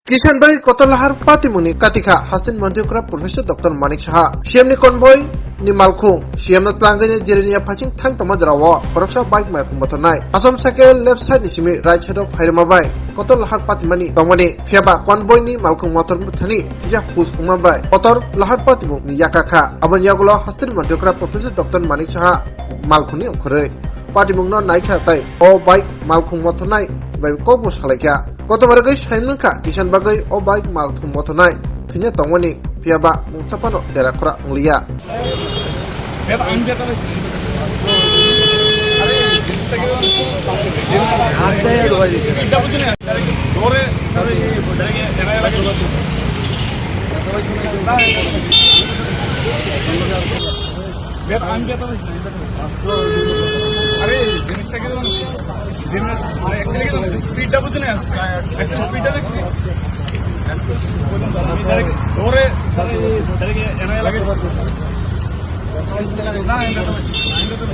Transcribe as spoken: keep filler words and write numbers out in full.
Kisan bai Kotor Lahar patimungni katikha Hastin Manjukra Professor Doctor Manik Saha. C M ni convoy ni malkhung C M no tlangwi Jirania phasing thang tongma jorao khoroksa bike malkhung mothornai. Achomsa khe left side ni simi right side o phairima bai Kotor Lahar patimani tongmani, phiyaba convoy ni malkhung mothor bwthani kisa hus wngma bai Kotor Lahar patimungni yakakha. Aboni yagulo Hastin Manjukra Professor Doctor Manik Saha malkhungni ongkhorwi patimungno naikha tei o bike malkhung mothornai bai kokbo salaikha. Kotor bagwi saimwng kha kisan bagwi o bike malkhung mothornai thwina tongmani, phiyaba mungsa phano dera khora wngliya. আরে জিনিসটা কি জানো? জিনিস, মানে, actually কি জানো? স্পিডটা বুঝছো না? Actually স্পিডটা দেখছি। ধরে, না, এটা তো, না, এটা তো।